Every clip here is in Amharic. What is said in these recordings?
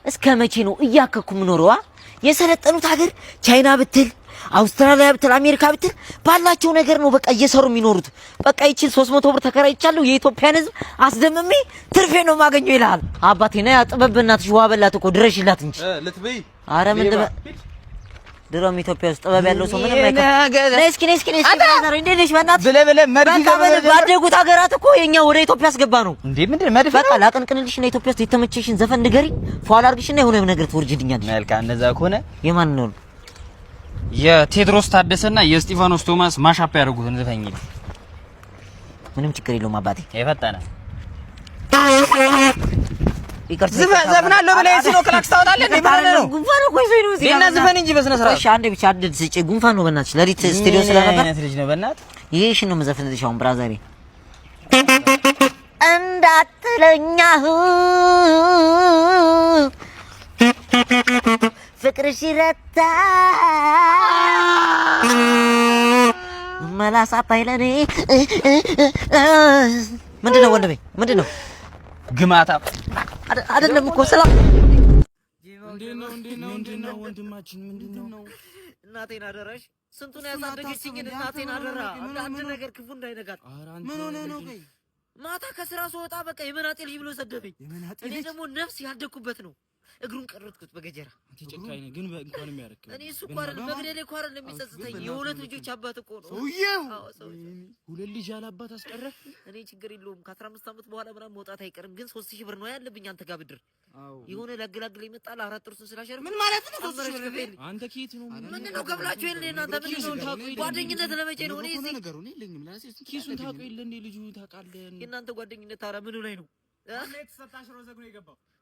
እስከ መቼ ነው እያከኩ የምኖረዋ? የሰለጠኑት ሀገር ቻይና ብትል፣ አውስትራሊያ ብትል፣ አሜሪካ ብትል ባላቸው ነገር ነው በቃ እየሰሩ የሚኖሩት። በቃ ይቺን 300 ብር ተከራይቻለሁ፣ የኢትዮጵያን ሕዝብ አስደምሜ ትርፌ ነው የማገኘው ይልሃል። አባቴ ና ጥበብ፣ በእናትሽ ውሃ በላት እኮ ድረሽላት እንጂ። ልትበይ። አረ ምን ድሮም ኢትዮጵያ ውስጥ ጥበብ ያለው ሰው ምንም አይከፍልም። ነይ እስኪ፣ ነይ እስኪ፣ ነይ እስኪ brother፣ እንዴት ነሽ? በእናትሽ ብለህ ብለህ መድፍ በቃ በል፣ ባደጉት ሀገራት እኮ የኛ ወደ ኢትዮጵያ አስገባ ነው። እንዴ ምንድን ነው መድፍ በቃ ነው? ላቀንቅንልሽ እና ኢትዮጵያ ውስጥ የተመቸሽን ዘፈን ንገሪኝ፣ ፏ ላድርግሽና የሆነ ነገር ትወርጅልኛለሽ። መልካም፣ እንደዛ ከሆነ የማን ነው? የቴዎድሮስ ታደሰና የስጢፋኖስ ቶማስ mashup ያደርጉትን ዘፈኝ። ምንም ችግር የለውም አባቴ። የፈጠነ ይቅርታ። ዘፍናለሁ ብለህ ሲኖ ክላክስ ታወጣለህ እንዴ? ምን ሆነህ ነው? ጉንፋን እኮ ይዞኝ ነው እዚህ እና ጋር። ዝፈን እንጂ በስነ ስርዓት። እሺ አንዴ ብቻ አንድ ስጪ። ጉንፋን ነው በእናትሽ፣ ሌሊት ስቱዲዮ ስለነበር። አይነት ልጅ ነው በእናትህ። ይሄሽ ነው የምዘፍንልሽ አሁን brother ኤ። እንዳትለኛ ፍቅርሽ ይረታ መላሳ ባይለኔ። ምንድን ነው ወንድሜ? ምንድን ነው? ግማታ። አይደለም እኮ ሰላም። ምንድነው ወንድማችን? ምንድነው? እናቴን አደራሽ። ስንቱን ያሳደገችኝን እናቴን አደራ። አንድ ነገር ክፉ እንዳይነጋት። ምን ሆነ ነው? ቆይ። ማታ ከስራ ስወጣ በቃ የመናጤ ልጅ ብሎ ሰደበኝ። የመናጤ እኔ ልጅ? ደግሞ ነፍስ ያደግኩበት ነው። እግሩን ቀረጥኩት በገጀራ። አንተ ጨካኝ ነህ፣ ግን እንኳንም ያደረግህ። እኔ እሱ እኮ አይደለም፣ መግደሌ እኮ አይደለም የሚጸጽተኝ፣ የሁለት ልጆች አባት እኮ ነው። ሰውዬው። አዎ ሰውዬው። ሁለት ልጅ ያለ አባት አስቀረ። እኔ ችግር የለውም፣ ከ15 ዓመት በኋላ ምናምን መውጣት አይቀርም። ግን 3000 ብር ነው ያለብኝ አንተ ጋር ብድር። የሆነ ላገላግል ይመጣል፣ አራት ጥርሱን ስላሸርፍ ምን ማለት ነው? 3000 ብር? ክፈል። አንተ ከየት ነው? ምንድን ነው ከብላችሁ የለ እናንተ? ምንድን ነው ጓደኝነት? ለመቼ ነው? እኔ እዚህ ነገሩ እኔ የለኝም ለራሴ ኪሱን ታውቀው የለ እንዴ? ልጁ ታውቃለህ? የእናንተ ጓደኝነት ታዲያ ምኑ ላይ ነው?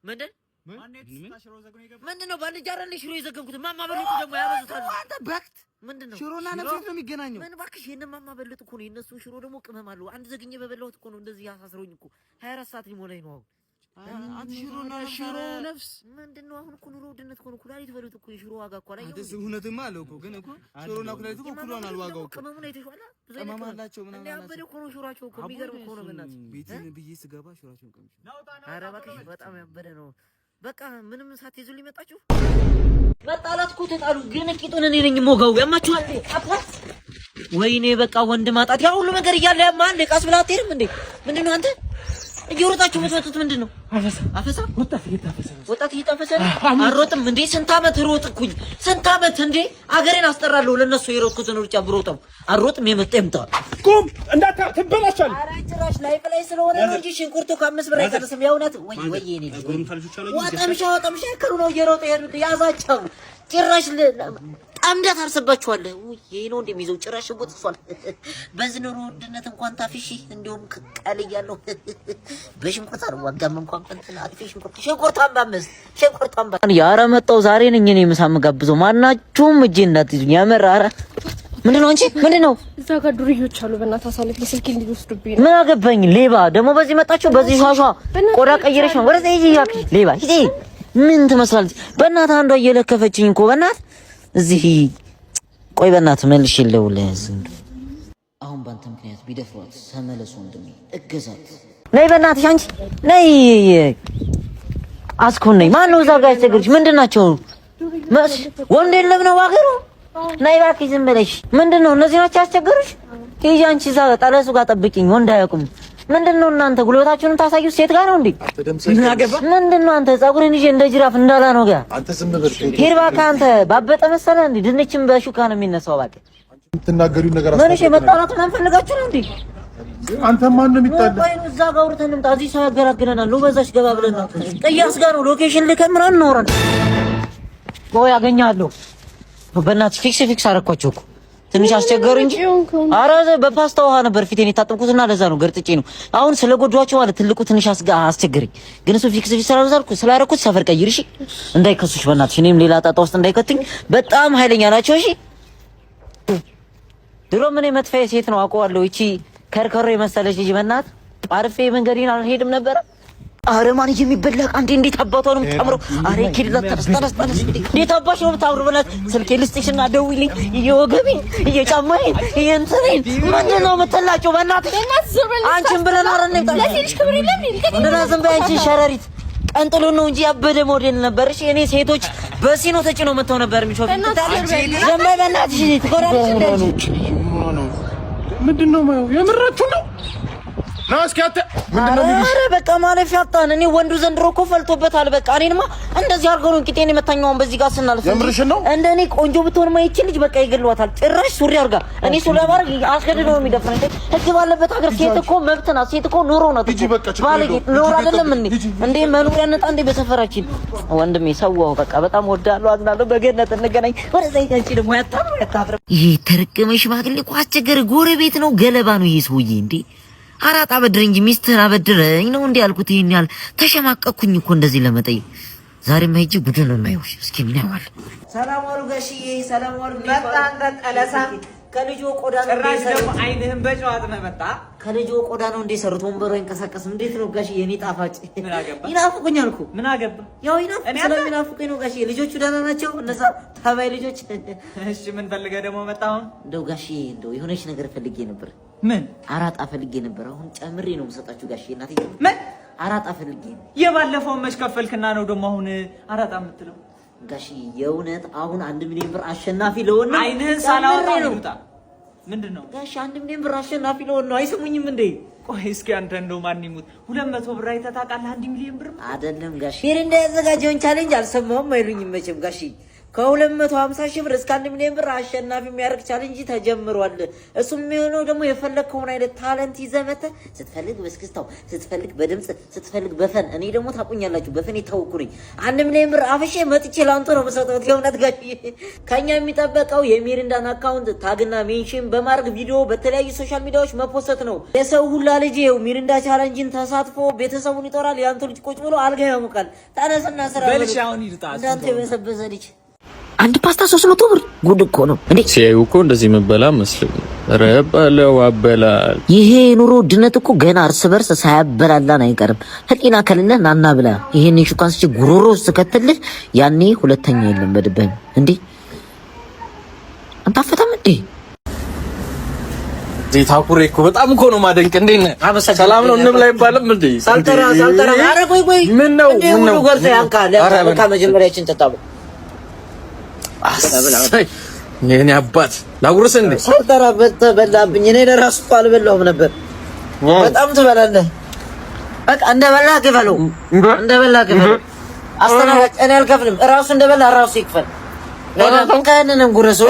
ምንድን ምንድን ነው? ባልንጀራ አይደል ሽሮ የዘገንኩት? ማማ በልጡ ደግሞ ያበዙታል። አንተ በክት። ምንድን ነው? ሽሮና ነፍስ ነው የሚገናኘው? ምን እባክሽ፣ የእነ ማማ በልጥ እኮ ነው። የእነሱ ሽሮ ደግሞ ቅመም አለው። አንድ ዘግኜ በበላሁት እኮ ነው እንደዚህ ያሳስረውኝ እኮ፣ 24 ሰዓት ሊሞላኝ ነው አሁን። አንተ ሽሮና ሽሮ ነፍስ ምንድን ነው አሁን እኮ ኑሮ ውድነት እኮ ነው። ኩላሊት በሉት እኮ የሽሮ ዋጋ እኮ አላየሁም አንተ እንዴ? እውነትማ አለው እኮ፣ ግን እኮ ሽሮና ኩላሊት እኮ እኩል ሆኗል ዋጋው እኮ። ቅመሙን አይተሽዋል? ብዙ ቅመም አይነት ቅመም አላቸው ምናምን እንደ ያበደ እኮ ነው ሽሯቸው እኮ፣ የሚገርም እኮ ነው። በእናትህ። ቤቴን ብዬ ስገባ ሽሯቸውን ቀምሼ። ኧረ እባክሽ በጣም ያበደ ነው። በቃ ምንም ሳትይዙልኝ መጣችሁ። መጣላት እኮ ተጣሉ፣ ግን ቂጡን እኔ ነኝ የምወጋው። ያማችኋል እንዴ? አባት ወይኔ፣ በቃ ወንድ ማጣት፣ ያ ሁሉ ነገር እያለ ያማል እንዴ? ቀስ ብለህ አትሄድም እንዴ? ምንድን ነው አንተ እየሮጣችሁ የምትመጡት ምንድን ነው? አፈሳ። አፈሳ። ወጣት እየታፈሰ ነው። ወጣት እየታፈሰ ነው። አልሮጥም እንዴ? ስንት ዓመት ሮጥኩኝ። ስንት ዓመት እንዴ? አገሬን አስጠራለሁ። ለነሱ የሮጥኩትን ሩጫ ብሮጠው አልሮጥም። የመጣ ይምጣ። ቁም፣ እንዳታ ትበላሻለህ። ኧረ ጭራሽ ላይ ላይ ስለሆነ ነው እንጂ ሽንኩርቱ ከ5 ብር አይቀንስም። የእውነት ወይ ወይ የኔ ልጅ ወጠምሻ ወጠምሻ ያከሉ ነው እየሮጡ የሄዱት። ያዛቸው ጭራሽ ጠምደህ ታርስባችኋለህ። ውይ ይሄ ነው እንደሚይዘው ጭራሽ ሽጉጥ እሷል። በዚህ ኑሮ ውድነት እንኳን ታፍሺ እንዲሁም ቀል እያለሁ በሽንኩርት አልዋጋም እንኳን እንትን አጥፊ ሽንኩርት ሽንኩርቷን በአምስት ሽንኩርቷን ኧረ መጣሁ ዛሬ ነኝ እኔ ምሳ የምጋብዘው። ማናችሁም እጄ እንዳትይዙኝ። የምር ኧረ ምንድን ነው አንቺ ምንድን ነው? እዛ ጋር ዱርዮች አሉ። በእናትህ አሳልፍ፣ ስልኬን ሊወስዱብኝ ነው። ምን አገባኝ? ሌባ ደግሞ በዚህ መጣችሁ። በዚህ ሿሿ ቆዳ ቀይረሽ ነው ወደዚህ ሂጂ እባክሽ። ሌባ ሂጂ። ምን ትመስላለች? በእናትህ አንዷ እየለከፈችኝ እኮ በእናትህ እዚህ። ቆይ በእናትህ መልሼ ልደውልልህ። አሁን በአንተ ምክንያት ቢደፍሯት ተመለሱ ወንድሜ፣ እገዛት። ነይ በእናትሽ አንቺ ነይ፣ አስኩን ነይ። ማን ነው እዛ ጋር ያስቸገረሽ? ምንድን ናቸው? ወንድ የለም ነው ባገሩ? ነይ እባክሽ ዝም ብለሽ። ምንድን ነው እነዚህ ናቸው ያስቸገሩሽ? ሂጂ አንቺ እዛ ጠለሱ ጋር ጠብቂኝ። ወንድ አያውቁም። ምንድን ነው እናንተ ጉልበታችሁንም ታሳዩት ሴት ጋር ነው እንዴ? ምንድን ነው አንተ ፀጉሬን ይዤ እንደ ጅራፍ እንዳላ ነው ጋር አንተ ዝም በል። ሂድ እባክህ አንተ ባበጠ መሰለህ እንዴ? ድንችን በሹካ ነው የሚነሳው። እባክህ የምትናገሪውን ነገር ምን እሺ፣ መጣላት ምናምን ፈልጋችሁ ነው እንዴ? አንተ ማን ነው የሚጣላ? ቆይ እዛ ጋር አውርተን እንምጣ። እዚህ ሰው ያገላግለናል። ነው በዛች ገባ ብለን ነው ቅያስ ጋር ነው location ልከን ምናምን እናወራለን። ቆይ አገኛለሁ። በእናትሽ fix fix አደረኳቸው እኮ፣ ትንሽ አስቸገሩ እንጂ። ኧረ በፓስታ ውሃ ነበር ፊቴን የታጠብኩትና ለዛ ነው ገርጥጬ ነው። አሁን ስለጎዷቸው ማለት ትልቁ ትንሽ አስቸገረኝ፣ ግን እሱ fix fix ስላደረኩት ሰፈር ቀይር እሺ፣ እንዳይከሱሽ በእናትሽ፣ እኔም ሌላ ጣጣ ውስጥ እንዳይከቱኝ። በጣም ኃይለኛ ናቸው። እሺ ድሮ ምን መጥፊያ ሴት ነው አውቀዋለሁ። እቺ ከርከሮ የመሰለች ልጅ በእናትህ አርፌ መንገዴን አልሄድም ነበረ። አረ ማን የሚበላ አንዴ እንዴት አባቷ ነው የምታምረው? አረ ኪድላ ተነስ ተነስ ተነስ። እንዴት አባሽ ነው የምታምረው? በእናትህ ስልኬ ልስጥሽና ደውይልኝ። እየወገቤን እየጫማዬን እየእንትኔን ምንድን ነው የምትላጨው? በእናትሽ አንቺን ብለን አረ እንውጣ። ዝም በይ አንቺ ሸረሪት። ቀንጥሎ ነው እንጂ ያበደ ሞዴል ነበር። እሺ እኔ ሴቶች በሲኖ ተጭኖ መጥተው ነበር የሚሾፍ። ዝም በይ በእናትሽ፣ ትኮራለሽ እንደ ምንድን ነው የምራችሁ ነው? ና እስኪ አንተ ምንድን ነው የሚሉሽ? ኧረ በቃ ማለፊያ አጣን። እኔ ወንዱ ዘንድሮ እኮ ፈልቶበታል። በቃ እኔንማ እንደዚህ አድርገው ነው ቂጤን የመታኛውን በዚህ ጋር ስናልፍ። የምርሽን ነው? እንደ እኔ ቆንጆ ብትሆንማ ይቺ ልጅ በቃ ይገሏታል። ጭራሽ ሱሪ አድርጋ እኔ ሱሪ ባርግ አስገድዶ ነው የሚደፍረኝ። እንዴ ህግ ባለበት ሀገር ሴት እኮ መብት ናት። ሴት እኮ ኑሮ ናት። ሂጂ በቃ ችግር ባለጌ የለውም። ኑሮ ሂጂ አይደለም እንዴ? ሂጂ። እንዴ መኖሪያ ነጣ እንዴ በሰፈራችን። ወንድሜ ሰዋው በቃ በጣም ወዳለሁ፣ አዝናለሁ። በገነት እንገናኝ። ወደዛ ይጋንቺ ደግሞ ያታምሩ ያታፍረ ይሄ ተረገመ ሽማግሌ እኮ አስቸገረ። ጎረቤት ነው ገለባ ነው ይሄ ሰውዬ እንዴ። አራጣ አበድረኝ እንጂ ሚስትህን አበድረኝ ነው እንዴ ያልኩት። ይሄን ያህል ተሸማቀቅኩኝ እኮ እንደዚህ ለመጠየቅ። ዛሬማ ሂጅ ጉድን ነው የማየው። እስኪ እናየዋለን። ሰላም ዋሉ ጋሽዬ፣ ሰላም ዋሉ። መጣ አንተ ጠለሳ። ከልጆ ቆዳ ነው ጭራሽ ደግሞ አይንህን በጨው አጥበህ መጣ። ከልጆ ቆዳ ነው እንዴ ሰሩት? ወንበሩ አይንቀሳቀስም። እንዴት ነው ጋሽዬ? የኔ ጣፋጭ ምን አገባ? ይናፍቁኛል እኮ። ምን አገባ? ያው ይናፍቁ እኔ አለ- ስለሚናፍቁኝ ነው ጋሽዬ። ልጆቹ ደህና ናቸው? እነዛ ታባይ ልጆች። እሺ ምን ፈልገህ ደግሞ መጣ አሁን? እንደው ጋሽዬ፣ እንደው የሆነች ነገር ፈልጌ ነበር። ምን አራጣ ፈልጌ ነበር። አሁን ጨምሬ ነው የምሰጣችሁ ጋሽዬ። እናቴ ምን አራጣ ፈልጌ ነው የባለፈውን መች ከፈልክና ነው ደግሞ አሁን አራጣ የምትለው? ጋሽዬ። የእውነት አሁን 1 ሚሊዮን ብር አሸናፊ ለሆን ነው። አይንህን ሳላወጣ ጨምሬ ነው ይውጣ። ምንድን ነው? ጋሽ 1 ሚሊዮን ብር አሸናፊ ለሆን ነው። አይሰሙኝም እንዴ? ቆይ እስኪ አንተ እንደው ማን ይሙት 200 ብር አይተህ ታውቃለህ? 1 ሚሊዮን ብር አይደለም ጋሽ ሚሪንዳ ያዘጋጀውን challenge አልሰማሁም አይሉኝም መቼም ጋሽ። ከ250 ሺህ ብር እስከ 1 ሚሊዮን ብር አሸናፊ የሚያደርግ challenge ተጀምሯል። እሱም የሚሆነው ደግሞ የፈለግከውን አይነት talent ይዘህ መተህ ስትፈልግ በእስክስታው፣ ስትፈልግ በድምፅ፣ ስትፈልግ በ fun። እኔ ደግሞ ታውቁኛላችሁ በ fun የታወኩ ነኝ። 1 ሚሊዮን ብር አፍሼ መጥቼ ለአንተ ነው የምሰጠው። የእውነት ጋሽ ከኛ የሚጠበቀው የሚሪንዳን account tag ና mention በማድረግ ቪዲዮ በተለያዩ social media ዎች መፖሰት ነው። የሰው ሁላ ልጅ ይኸው ሚሪንዳ ቻለንጅን ተሳትፎ ቤተሰቡን ይጦራል። የአንተ ልጅ ቁጭ ብሎ አልጋ ያሞቃል። ተነስና ስራ በልሽ አሁን ይውጣ። እንዳንተ የበሰበሰ ልጅ። አንድ ፓስታ 300 ብር ጉድ እኮ ነው እንዴ! ሲያዩ እኮ እንደዚህ መበላ መስልም ረበለው አበላል። ይሄ የኑሮ ውድነት እኮ ገና እርስ በርስ ሳያበላላን አይቀርም። ህሊና ከሌለህ ናና ብላ። ይሄን ሹካን ስጪ ጉሮሮ ስከትልህ ያኔ ሁለተኛ የለም በድብህም። እንዴ አንተ አፈታም እንዴ? ታኩሬ እኮ በጣም እኮ ነው ማደንቅ። እንዴት ነህ? ሰላም ነው? እንብላ አይባልም እንዴ? ሳልጠራ ሳልጠራ። ኧረ ቆይ ቆይ፣ ምን ነው ምን ነው? ገልጸህ ያንካ ለካ መጀመሪያችን ጠጣ። የኔ አባት ላጉርስ እንዴ? ሳልጠራ በላብኝ። እኔ ለራሱ እኮ አልበላሁም ነበር። በጣም ትበላለህ። በቃ እንደበላህ ክፈለው፣ እንደበላህ ክፈለው። አስተናጋጅ እኔ አልከፍልም። እራሱ እንደበላ እራሱ ይክፈል። ከእንንም ጉረሶች።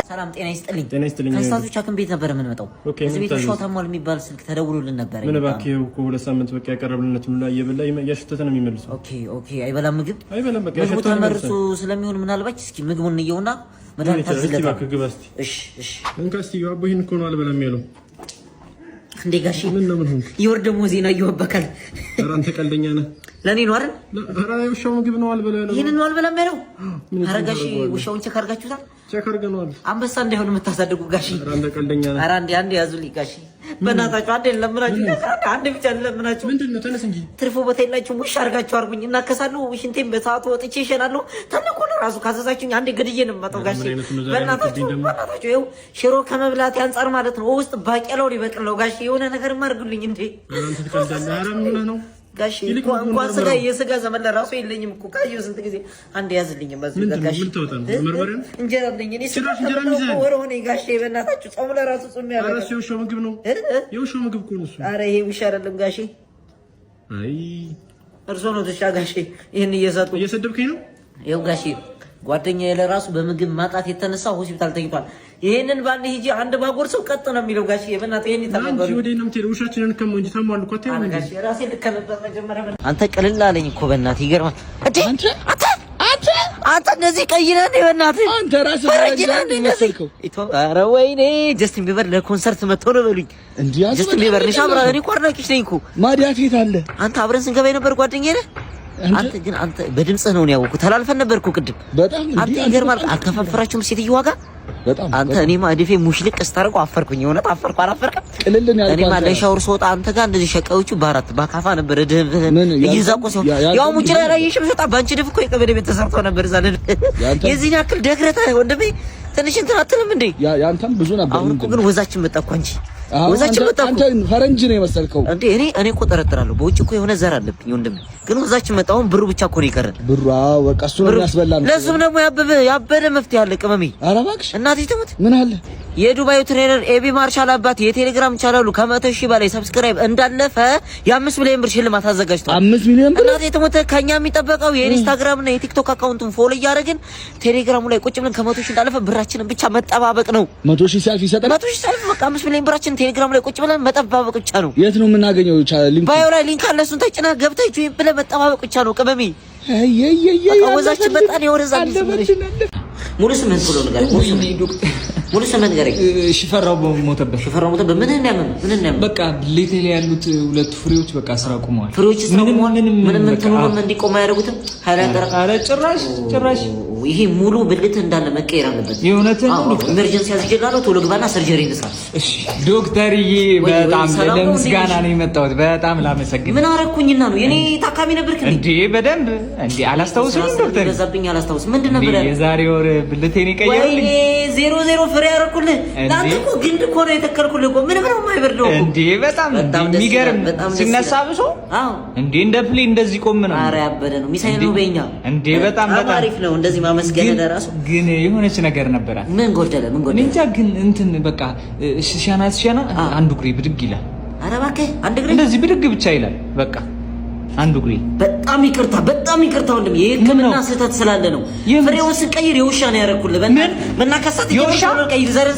ሰላም ጤና ይስጥልኝ። ጤና ይስጥልኝ። ከእንስሳቶች ሐኪም ቤት ነበር የምንመጣው። okay፣ እዚህ ቤት ምን ውሻው ታሟል የሚባል ስልክ ተደውሎልን ነበር። ምን እባክህ፣ ይኸው እኮ 2 ሳምንት በቃ ያቀረብልነት ሁላ እየበላ እያሸተተ ነው የሚመልሰው። okay okay፣ አይበላም ምግብ። አይበላም፣ በቃ ምግቡ ያሸተተ ነው ተመርሶ የሚመልሰው። ስለሚሆን ምናልባት እስኪ ምግቡን እንየውና መድኃኒት እስቲ ታዝለታል። እባክህ ግባ እስቲ። እሺ እሺ። እንካ እስቲ አቦ፣ ይሄን እኮ ነው አልበላም ያለው። እንዴ ጋሺ፣ ምን ነው ምን ሆንክ? የወር ደመወዝ ዜና እየወበካል። ኧረ አንተ ቀልደኛ ነህ። ለእኔ ነው አይደል? ኧረ የውሻው ምግብ ነው አልበላ ያለው። ይህንን ነው አልበላም ያለው። ምን ኧረ ጋሺ ታደርገዋለህ? ውሻውን check አድርጋችሁታል? check አድርገነዋል። አንበሳ እንዳይሆን የምታሳድጉ ጋሺ። ኧረ አንተ ቀልደኛ ነህ። ኧረ አንዴ አንዴ ያዙልኝ ጋሺ፣ በእናታችሁ አንዴ ልለምናችሁ፣ አንዴ ብቻ ልለምናችሁ። ምንድን ነው? ተነስ እንጂ። ትርፎ ቦታ የላችሁም። ውሻ አድርጋችሁ አድርጉኝ። እናከሳለሁ። ሽንቴን በሰዓቱ ወጥቼ እሸናለሁ። ተልኮ ለራሱ ካዘዛችሁኝ አንዴ ግድዬ ነው የምመጣው ጋሺ። ምን አይነት ነው ዛሬ በእናታችሁ ያመጡብኝ ደግሞ? በእናታችሁ ይኸው ሽሮ ከመብላት አንጻር ማለት ነው ውስጥ ባቄላው ሊበቅል ነው ጋሺ። የሆነ ነገር አድርጉልኝ እንዴ ኧረ አንተ ትቀልዳለህ። ኧረ ምን ሆነህ ነው? ጋሺ። ይልቅ እንኳን ምግቡን እንኳን ስጋ መርምረው። የስጋ ዘመን ለራሱ የለኝም እኮ ካየሁ ስንት ጊዜ። አንድ ያዝልኝ በዚህ ምንድን ነው? ጋሺ። ምን ታወጣ ነው? መርመሪያ ነው? እንጀራ አለኝ እኔ ስጋ ጭራሽ እንጀራ ከበላሁ ይዘሃል? እኮ ወር ሆነኝ ጋሺ። በእናታችሁ ጾም ለራሱ ጾም ኧረ ያበቃል። እሱ የውሻው ምግብ ነው። የውሻው ምግብ እኮ ነው እሱ። ኧረ ይሄ ውሻ አይደለም ጋሺ። አይ እርሶ ነው ትሻ ጋሺ ይህን እየሰጡ እየሰደብከኝ ነው? ይኸው ጋሺ ጓደኛዬ ለራሱ በምግብ ማጣት የተነሳ ሆስፒታል ተኝቷል። ይሄንን ባንድ ሂጂ አንድ ባጎርሰው ቀጥ ነው የሚለው ጋሺ። በእናትህ ይሄን አንቺ ይተባበሩ። ወዴት ነው የምትሄደው? ውሻችንን ከመው እንጂ ታሟል እኮ አታየውም እንዴ? ጋሺ ራሴ ልከምበት መጀመሪያ። አንተ ቅልል አለኝ እኮ በእናትህ ይገርማል። እንዴ አንተ አንተ አንተ እንደዚህ ቀይ ነህ እንዴ? በእናትህ አንተ ራስህ ፈረንጅ ነህ እንዴ? ፈረንጅ መሰልከው። ኧረ ወይኔ ጀስቲን ቢበር ለኮንሰርት መጥቶ ነው በሉኝ። እንዲህ ጀስቲን ቢበር ነሽ አብራ እኔ እኮ አድናቂሽ ነኝ እኮ። ማዲያት የት አለ? አንተ አብረን ስንገባ የነበር ጓደኛዬ ነህ። አንተ ግን አንተ በድምፅህ ነው ያወኩህ። ተላልፈን ነበር እኮ ቅድም። በጣም አንተ ይገርማል። አልከፋፈራችሁም ሴትዮዋ ጋር በጣም አንተ እኔማ እድፌ ሙሽልቅ ስታደርገው አፈርኩኝ። እውነት አፈርኩ። አላፈርክም? ቅልልን ያልኩህ እኔማ አንተ ለሻወር ስወጣ አንተ ጋር እንደዚህ ሸቀዮቹ በአራት በአካፋ ነበር እድፍህን ምን እየዛቁ ሲሆን ያው ሙጭ ላይ አላየሽም? ስወጣ በአንቺ ድፍ እኮ የቀበሌ ቤት ተሰርቶ ነበር እዛ። የዚህን ያክል ደክረተህ ወንድሜ ትንሽ እንትን አትልም እንዴ? ያንተም ብዙ ነበር። አሁን እኮ ግን ወዛችን መጣ እኮ አንቺ፣ አሁን ወዛችን መጣ እኮ። አንተ ፈረንጅ ነው የመሰልከው። እንዴ እኔ እኮ ጠረጥራለሁ። በውጭ እኮ የሆነ ዘር አለብኝ ወንድሜ። ግን ወዛችን መጣ። አሁን ብሩ ብቻ እኮ ነው የቀረን። ብሩ አዎ፣ በቃ እሱ ነው ብሩ የሚያስበላ ነው። ለሱም ደግሞ ያበደ መፍትሄ አለ። ቅመሜ ኧረ እባክሽ እናቴ ትሙት። ምን አለ? የዱባዩ trainer ኤቢ ማርሻል አባት የቴሌግራም ቻናሉ ከ100,000 በላይ subscribe እንዳለፈ የ5 ሚሊዮን ብር ሽልማት አዘጋጅቷል። 5 ሚሊዮን ብር? እናቴ ትሙት። ከኛ የሚጠበቀው የኢንስታግራም እና የቲክቶክ account ኡን follow እያደረግን ቴሌግራሙ ላይ ቁጭ ብለን ከ100,000 እንዳለፈ ብራችንን ብቻ መጠባበቅ ነው። 100,000 ሲያልፍ ይሰጠናል። 100,000 ሲያልፍ በቃ 5 ሚሊዮን ብራችንን ቴሌግራም ላይ ቁጭ ብለን መጠባበቅ ብቻ ነው። የት ነው የምናገኘው? Link? Bio ላይ link አለ። እሱን ተጭነህ ገብተህ join ብለህ መጠባበቅ ብቻ ነው። ቅመሜ በቃ ወዛችን በጣም የወረዛ። ሙሉ ስምህን ቶሎ ንገረኝ። ሙሉ ስምህን ንገረኝ። ሽፈራው ሞተበት። ሽፈራው ሞተበት። ምን ያመመህ? ምን ያመመህ? በቃ ብልቴ ላይ ያሉት ሁለቱ ፍሬዎች በቃ ስራ ቆመዋል። ፍሬዎች ስራ ምንም ቆመዋል። ምንም ምንም በቃ እንትኑንም እንዲቆም አያደርጉትም። ሀይላንድ ኧረ ጭራሽ ጭራሽ። ይሄ ሙሉ ብልት እንዳለ መቀየር አለበት። የእውነትህን ነው ዶክተር? Emergency አዝዤልሃለሁ። ቶሎ ግባና surgery እንስራ። እሺ ዶክተርዬ፣ ወይ፣ ወይ፣ በጣም ሰላም ነው? ለምስጋና ነው የመጣሁት። በጣም ላመሰግን። ምን አረኩኝና ነው? የኔ ታካሚ ነበርክ እንዴ? እንዴ በደንብ እንዴ፣ አላስታውስም ዶክተር? በዛብኝ፣ አላስታውስም። ምንድን ነበር ያለው? የዛሬ ወር ብልቴን የቀየሩልኝ። ወይኔ 00 ፍሬ ያደረኩልህ። እንዴ? ለአንተ እኮ ግንድ እኮ ነው የተከልኩልህ እኮ። ምንም ነው የማይበርደው እኮ። እንዴ በጣም በጣም ደስ የሚገርም ይላል። በጣም ደስ ሲነሳ ይላል። ብሶ አዎ እንዴ እንደ plane እንደዚህ ቆም ነው። ኧረ ያበደ ነው። ሚሳይል ነው በኛ። እንዴ በጣም በጣም አሪፍ ነው። እንደዚህ ማመስገን ለራሱ። ግን የሆነች ነገር ነበራት። ምን ጎደለ? ምን እኔ ጎደለ? እንጃ ግን እንትን በቃ ሲሻና ሲሻና አንዱ እግሬ ብድግ ይላል። ኧረ እባክህ አንድ እግሬ እንደዚህ ብድግ ብቻ ይላል። በቃ አንዱ እግሬ። በጣም ይቅርታ፣ በጣም ይቅርታ ወንድም፣ የሕክምና ስህተት ስላለ ነው። ፍሬውን ስንቀይር የውሻ ነው ያደረኩልህ። በእናትህ መናከሳት የውሻ? ቀይር ዘርን